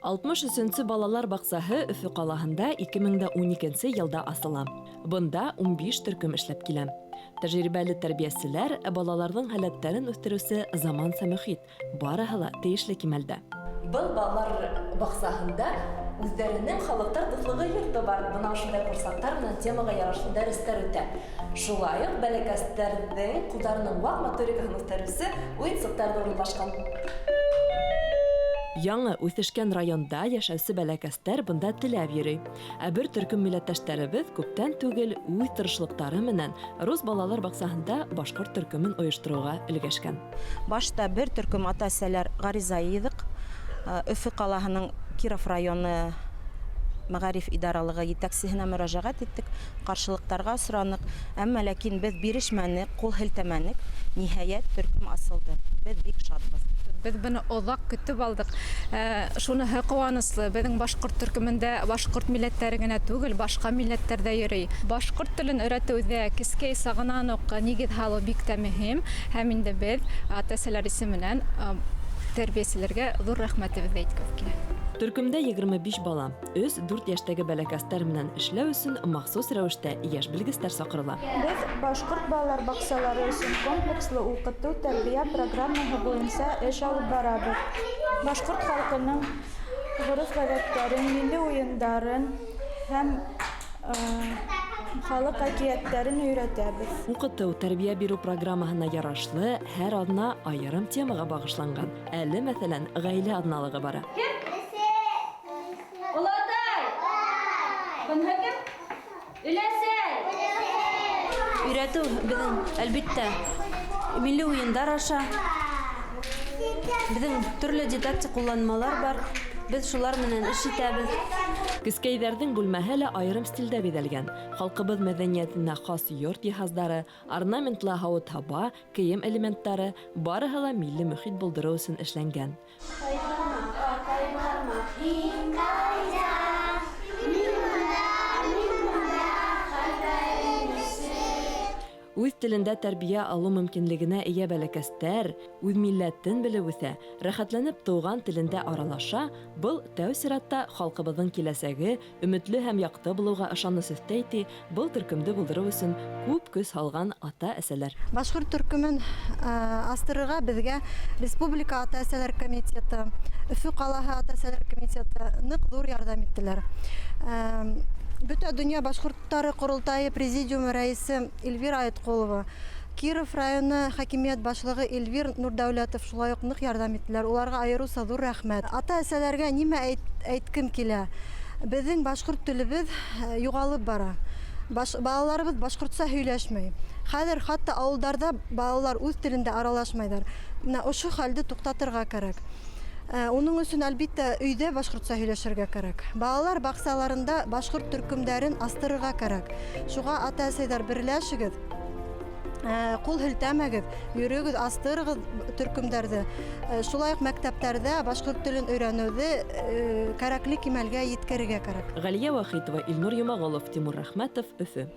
63 нче балалар баксаһы Өфе калаһында 2012 нче елда асыла. Бында 15 төркем эшләп килә. Тәҗрибәле тәрбиячеләр, балаларның һәләтләрен үстерүче заманча мөхит, барыһы ла тиешле кимәлдә. Был балалар баксаһында үзләренең Халыклар дуслыгы йорты бар. Бына ошондай курсаҡтар менән темаға ярашлы дәрестәр үтә. Шулай уҡ бәләкәстәрҙең ҡулдарының ваҡ моторикаһын үҫтереүсе уйынсыҡтар ҙа урынлашҡан. Яңы үҫешкән районда йәшәүсе бәләкәстәр бында теләп йөрөй. Ә бер төркөм милләттәштәребеҙ күптән түгел үҙ тырышлыҡтары менән рус балалар баҡсаһында башҡорт төркөмөн ойоштороуға өлгәшкән. Башта бер төркөм ата-әсәләр ғариза йыйҙыҡ. Өфө ҡалаһының Киров районы мәғариф идаралығы етәксеһенә мөрәжәғәт иттек, ҡаршылыҡтарға осраныҡ. Әммә ләкин беҙ бирешмәнек, ҡул һелтәмәнек. Ниһайәт, төркөм асылды. Беҙ бик шатбыҙ. Беҙ быны оҙаҡ көтөп алдыҡ. Шуныһы ҡыуаныслы, беҙҙең башҡорт төркөмөндә башҡорт милләттәре генә түгел, башҡа милләттәр ҙә йөрөй. Башҡорт телен өйрәтеүҙә кескәй сағынан уҡ нигеҙ һалыу бик тә мөһим. Һәм инде беҙ ата-әсәләр исеменән тәрбиәселәргә ҙур рәхмәтебеҙҙе әйткебеҙ килә. Төркөмдә 25 бала. Өс-дүрт йәштәге бәләкәстәр менән эшләү өсөн махсус рәүештә яшь белгестәр саҡырыла. Беҙ башҡорт балалар баҡсалары өсөн комплекслы уҡытыу-тәрбиә программаһы буйынса эш алып барабыҙ. Башҡорт халҡының гореф-ғәҙәттәрен, милли уйындарын һәм Халык әкияттәрен өйрәтәбеҙ. Укытыу, тәрбия бирү программаһына ярашлы, һәр аҙна аерым темаға багышланган. Әле, мәҫәлән, гаилә аҙналыгы бара. Кем? Олатай. Быныһы кем? Өләсәй. Өйрәтү беҙҙең, әлбиттә, милли уйындар аша. Беҙҙең төрлө дидактик ҡулланмалар бар. Беҙ шулар менән эш итәбеҙ. Кескәйҙәрҙең бүлмәһе лә айырым стилдә биҙәлгән. Халҡыбыҙ мәҙәниәтенә хас йорт йыһаздары, орнаментлы һауыт-һаба, кейем элементтары, барыһы ла милли мөхит булдырыу өсөн эшләнгән. Ҡайғырма, ҡайғырма, һин ҡайҙа? Мин монда, мин монда, хәбәрең өсөн. Үҙ телендә тәрбиә алыу мөмкинлегенә эйә бәләкәстәр үҙ милләтен белеп үҫә, рәхәтләнеп туған телендә аралаша, был, тәү сиратта, халҡыбыҙҙың киләсәге өмөтлө һәм яҡты булыуға ышаныс өҫтәй, ти был төркөмдө булдырыу өсөн күп көс һалған ата-әсәләр. Башҡорт төркөмөн астырырға беҙгә республика ата-әсәләр комитеты, Өфө ҡалаһы ата-әсәләр комитеты ныҡ ҙур ярҙам иттеләр. Бөтә донъя башҡорт Тары ҡоролтайы президиумы рәйесе Эльвира Айткулова, Киров районы хакимиәт башлыгы Эльвир Нурдәүләтов шулай ук нык ярҙам иттеләр, уларға айырыуса ҙур рәхмәт. Ата-әсәләргә нимә әйткем килә, беҙҙең башҡорт телебеҙ юғалып бара. Балаларыбыҙ башҡортса һөйләшмәй. Хәҙер хатта ауылдарҙа балалар үҙ телендә аралашмайҙар. Менә ошо хәлде туҡтатырға кәрәк. Уның өсөн, әлбиттә, өйҙә башҡортса һөйләшергә кәрәк. Балалар баҡсаларында башҡорт төркөмдәрен астырырға кәрәк. Шуға ата-әсәйҙәр берләшегеҙ, ҡул һелтәмәгеҙ, йөрөгөҙ, астырығыҙ төркөмдәрҙе. Шулай уҡ мәктәптәрҙә башҡорт телен өйрәнеүҙе кәрәкле кимәлгә еткерергә кәрәк. Ғәлиә Вахитова, Илнур Йомағолов, Тимур Рәхмәтов, Өфө.